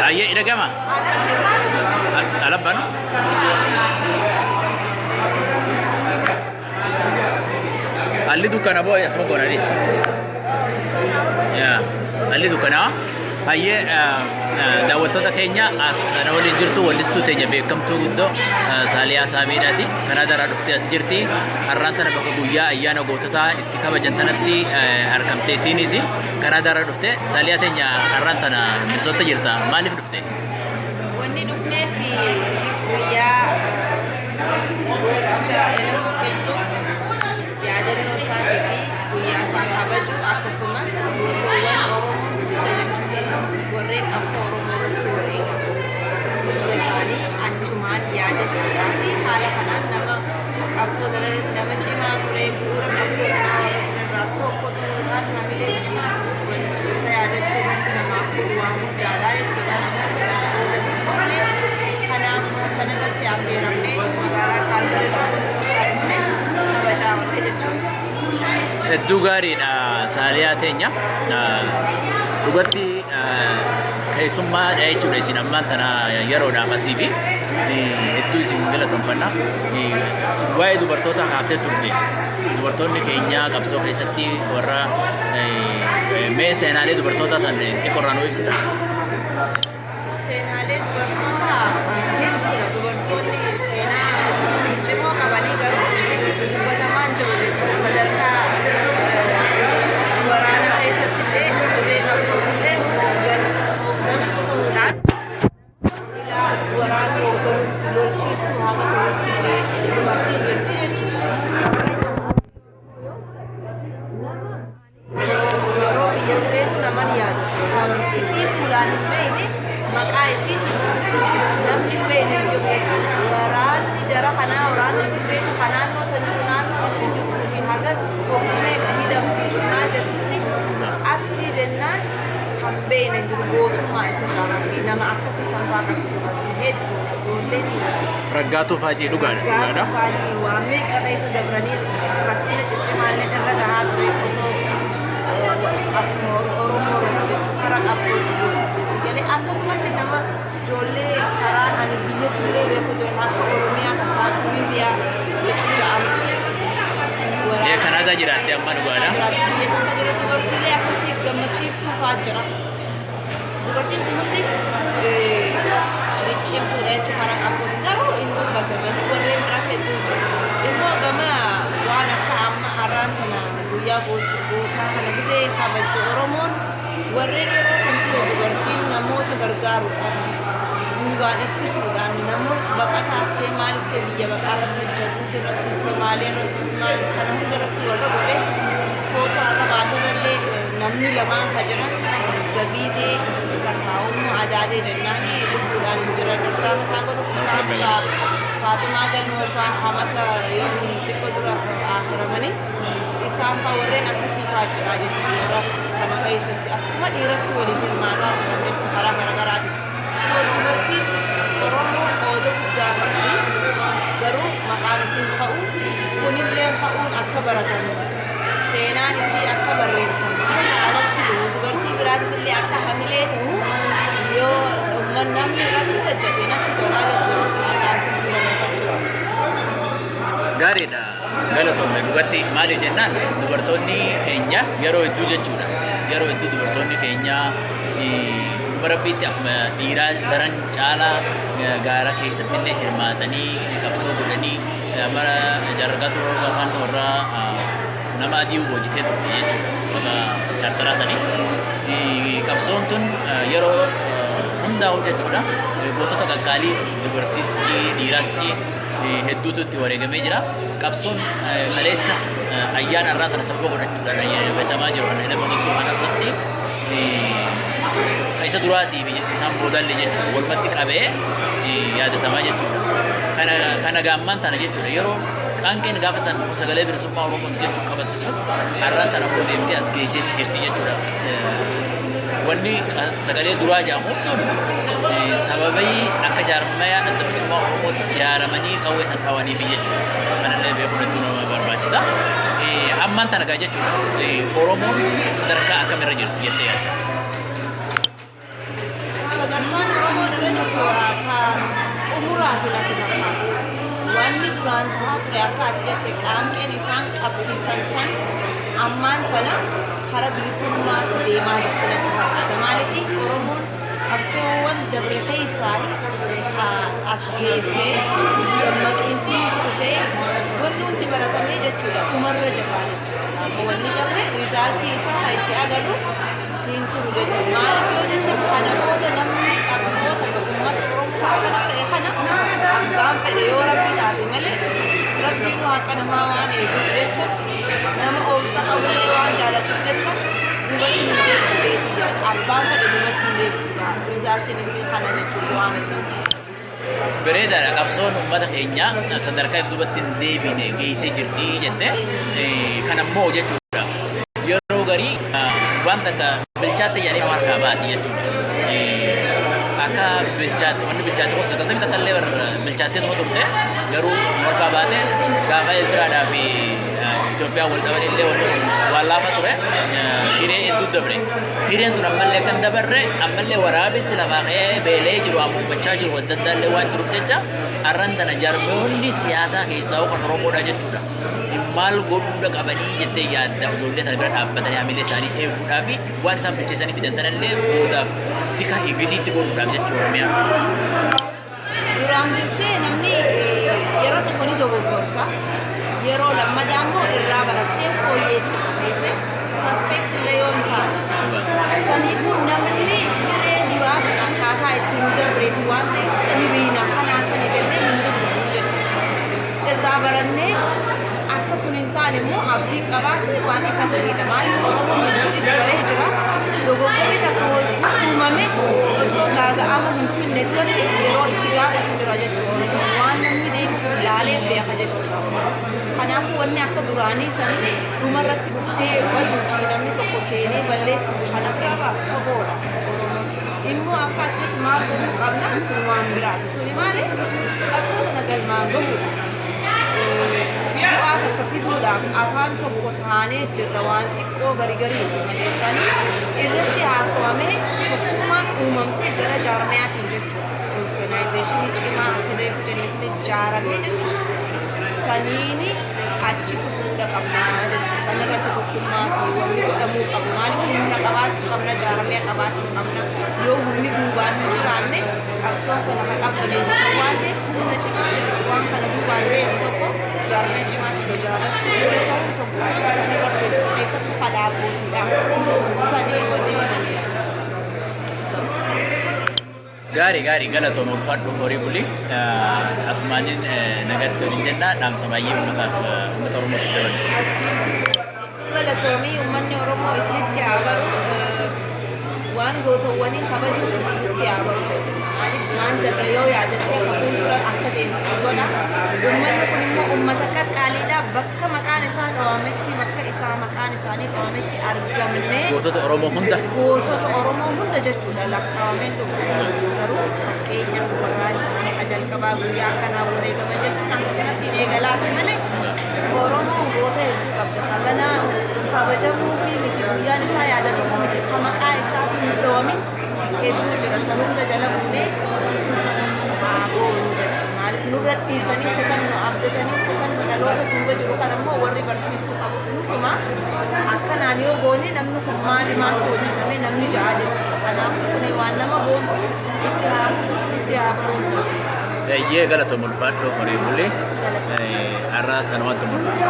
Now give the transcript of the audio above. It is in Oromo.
Ayyee dhagama. Alabbanu. Haalli dukkana boo asuma goonanis. Haalli dukkanaa. Hayyee daawwattoota keenya as kana waliin jirtu wallistuu teenya beekamtuu guddoo Saaliyaa Saamiidhaati. Kanaadaarraa dhuftee as jirti. Har'aan tana bakka guyyaa ayyaana goototaa itti kabajan tanatti argamte isiinis. Kanaadaarraa dhufte. Saaliyaa teenya har'aan tana Minisoota jirta. Maaliif dhufte? Wanni dhufneef guyyaa gooticha Elemoo Qilxuu yaadannoo isaatii fi guyyaa isaa kabaju, akkasumas gootoowwan Oromoo hunda jechuudha, warreen qabsoo Oromoo irratti wareegaman hunda isaanii achumaan yaadachuudhaa fi haala kanaan nama qabsoo kana irratti nama cimaa ture, bu'uura qabsoo kanaa warra ture irraa tokko ta'uudhaan hamilee cimaa wanti isa yaadachuu irratti namaaf godhu waan guddaadha jechuudha. Namoota irraa qooda hin qabne kanaafuu sanirratti affeeramnee magaalaa Kaalgarii irraa Minisootaa dhufne kabajaa oolle jechuudha. Hedduu gaariidha Saaliyaa teenya. Dhugatti keessummaadha jechuudha isin ammaan tana yeroodhaaf asii fi hedduu isin galatoomfanna. Waa'ee dubartoota kaaftee turte. Dubartoonni keenya qabsoo keessatti warra mee seenaalee dubartoota san xiqqoorraa nuu ibsita. Seenaalee dubartoota hedduudha. Dubartoonni seenaa ciccimoo qabanii garuu dubbatamaa hin jiru jechuudha. Sadarkaa waraana keessatti illee, dirree qabsootti illee hooggantuu ta'uudhaan ilaa waraana hoogganutti, lolchiistuu haga ta'utti illee dubartiin jirti jechuudha. Yeroo biyya tureetu naman yaadatu. Isii fuulaan hin beekne, maqaa isiitiin namni hin beekne hin jiru jechuudha. Waraanni jara kanaa, waraanni Tigreetu kan naannoo san jiru, naannoon isin jirtuu fi haga meeqa hidhamtu maal jettutti aslii jennaan kan beekne hin jiru, gootummaa isirraa kan ka'e. Nama akkasii sanfaa qabdi dubartiin hedduudha. Ijoolleen Raggaatuu Faajii dhugaadha. Raggaatuu Dhugaadha. Faajii waan meeqa keessa dabranii rakkina ciccimaallee irra gahaa ture osoo qabsoo Oromoo irratti jechuun karaa qabsoo jiru. Galee akkasumatti nama ijoollee karaan ani biyya tullee beeku jiran akka Oromiyaa takkaa Tuniziyaa jedhamtu. Ee, Kanaadaa jiraatte amma dhugaadha. Biyya takka jira, dubartiilee akkasii gammachiiftuu fa'aa jira. Dubartiin kun hundi ciccimtuudha jechuun karaa qabsoo garuu hin dubbataman, warreen biraas hedduu jiru. Immoo gama waan akka amma har'aan tana guyyaa gootaa kana gizee kabajju Oromoon warreen yeroo san ture dubartiin namoota gargaaruudhaan, duubaan ittisuudhaan, namoota baqataas ta'e maalis ta'e biyya baqaa irratti, Jabuuti irratti, Somaalee irrattis, maal kana hunda irratti warra godhe footoo har'a baaturrallee namni lamaan ka jiran Zabiidee takkaa'ummoo Adaadee jennaani lubbuudhaan hin jiran, irraa mataa godhu isaan faa Faaximaa Galmoo faa amata yoo xiqqoo dura akhiramanii isaan faa warreen akkasii faa jira jechuudha. Kana keessatti akkuma dhiiratti waliin hirmaataa turan jechuudha karaa garaagaraatiin. So dubartiin Oromoo qooda guddaa qabdi, garuu maqaan isiin ka'u kunillee ka'uun akka baratamu, seenaan isii akka barreeffamu, akka alatti bahu, dubartii biraatiif illee akka hamilee ta'u yoo namni irratti hojjete natti tolaa jechuudha, dhaamsa dabarfachuudha. Gaariidha. Galatoomne dhugatti. Maaliif jennaan, dubartoonni keenya yeroo hedduu jechuudha. Yeroo hedduu dubartoonni keenya dhuma rabbiitti akkuma dhiiraa daran caalaa gaara keessatti illee hirmaatanii qabsoo godhanii mara jaarragaa turuu afaan warra nama adii boojitee turte jechuudha. Bakka chaartaraa sanii. Qabsoon tun yeroo hundaa'u jechuudha. Gootota qaqqaalii dubartiis dhiiraas hedduutu itti wareegamee jira. Qabsoon kaleessa ayyaana irraa kana sababa godhachuudhaan ayyaaneffachamaa jiru kana Elemoo Qilxuu kana irratti kan isa duraatii fi isaan boodallee jechuudha walumatti qabee yaadatamaa jechuudha. Kana gaammaan tana jechuudha yeroo qaanqeen gaafa san kun sagalee bilisummaa Oromooti jechuun qabatte sun har'aan tana immoo deemtee as geesseeti jirti jechuudha. Wanni sagalee duraa jedhamuuf sun sababii akka jaarmaya adda bilisummaa Oromootti ijaaramanii qawwee san dhawaniif jechuudha. Kanallee beekuun hedduu nama barbaachisa. Ammaan tana gaa jechuudha Oromoon sadarkaa akkamirra jirti jettee yaadda? Duraan tahaa ture akka ati jette qaanqeen isaan qabsiisan san ammaan tana kara bilisummaatti deemaa jirti natti fakkaata. Maaliif Oromoon qabsoowwan dabre keessaa as geessee dammaqiinsinis dhufee wanni hundi baratamee jechuudha dhumarra jirraa jechuudha. Amma wanni dabre resultii isaa kan itti agarru hin turu jechuudha. Maaliif yoo jette kana booda namni qabsoo tana uummata Oromoo akkana ta'e kana abbaan fedhe yoo Rabbi taate malee, Rabbiin haqa namaa waan eeguuf jecha, nama obsa qabullee waan jaalatuuf jecha, duubatti hin deebisu beetii yaada. Abbaan fedhe duubatti hin deebisu, resultiin isii kana jechuudha waan isii. Bareedaadha, qabsoon uummata keenya sadarkaa duubatti hin deebine geessee jirti jette. Kan ammoo jechuudha yeroo garii waan takka bilchaatte jedhanii nama harkaa baati jechuudha. Akka bilchaatte, wanni bilchaatte kun 91 illee bilchaattee tuma turte, garuu harkaa baate. Gaafa Eertiraadhaa fi Itoophiyaa wal dhaban illee wanni kun waan laafa ture, hiree hedduu dabre. Hireen tun ammallee kan dabarre, ammallee waraabessi lafaa ka'ee beelee jiru hamuummachaa jiru adda addaa illee waan jiruuf jecha, arran tana jarmoonni siyaasaa keessaa kan Oromoodha jechuudha. Maal godhuudha qabanii jettee yaadda, ijoollee tana bira dhaabbatanii hamilee isaanii eeguudhaa fi waan isaan bilcheessanii fidan tanallee boodaaf tika higitiitti godhuudhaaf jechuudha Oromiyaa? Duraan dursee namni yeroo tokko ni dogoggorta. Yeroo lammataa immoo irraa barattee fooyyeessita beekte, perfect illee yoo hin taane. Saniifuu namni hiree duraa san akkaataa itti nu dabree fi waan ta'eef hunda ni beekna, kanaan sani jennee hin dubbannu jechuudha. Irraa barannee akka sun hin taane immoo abdii qabaas waan ifa ta'edha. Maaliif Oromoon hedduu if baree jira. Dogoggorri takka hogguu uumame osoo gaaga'ama hin finne duratti yeroo itti gaafatu jira jechuudha. Oromoon waan namni deemu laalee beeka jechuudha. Kanaafuu wanni akka duraanii sanii dhumarratti dhuftee baduu fi namni tokko seenee balleessu kana biraarraa fagoodha Oromoon. Immoo akka asirratti maal godhuu qabna, sun waan biraati. Suni maali? Qabsoo tana galmaan gahuudha. Bu'aa takka fiduudhaaf afaan tokko taanee jirra, waan xiqqoo gari gariiti malee sanii irratti haasawamee tokkummaan uumamtee gara jaarmiyaatiin jechuudha. Organizationii cimaa akka reefu jenne ijaaramee jechuudha. Saniini achi fufuudha qabna jechuudha. Sanirratti tokkummaa fi wanni godhamuu qabu. Maaliif humna qabaachuu qabna, jaarmiyaa qabaachuu qabna. Yoo humni duubaan hin jiraanne qabsoon kana ka qabbaneessisu waan ta'eef, humna cimaa gara waan kana duubaan deemu tokko, jaarmiyaa cimaa tokko ijaarrachuu, wal ta'uun, tokkummaan sanirra keessattuu kadhaa abbootiidha. Sanii wanni ni Gaarii gaarii, galatooma, ulfaadhu, horii bulii. Asumaanin nagatti waliin jenna, dhaamsa baay'ee uummataaf, uummata Oromootiif dabarsi. Galatoomii, uummanni Oromoo isinitti haa baru, waan gootowwanii kabaju nutti haa baru. Maaliif waan dabre yoo yaadattee akka fuuldura akka deemtu godha. Uummanni kun immoo uummata qaqqaaliidha. Bakka maqaan isaa dhawametti, bakka isaa maqaan isaanii dhawametti argamnee Gootota Oromoo hunda. Gootota Oromoo hunda jechuudha, lakkaawameen dhufu. Garuu fakkeenyaaf warraan akka jalqabaa guyyaa akkanaa wareegaman jechuun akkasumatti hin eegalaa fi malee Oromoon goota hedduu qabda. Hagana kabajamuu fi miti, guyyaan isaa yaadatamuu miti, ka maqaa isaa fi hin dhawamin hedduu jira. San hunda jala buunee haa goonu jechuudha. Maaliif nurra dhiisanii kutan, nu abdatanii kutan, dhaloota duuba jiru kan ammoo warri barsiisuu qabus nutuma. Akkanaan yoo goone namni kun maali, maaltu hojjetame namni ja'a jechuudha. Kanaafuu kun waan nama boonsu, itti haa itti haa baruun. Eeyyee, galatooma, ulfaadhu, horii bulii. Har'a tanumatti mul'ata.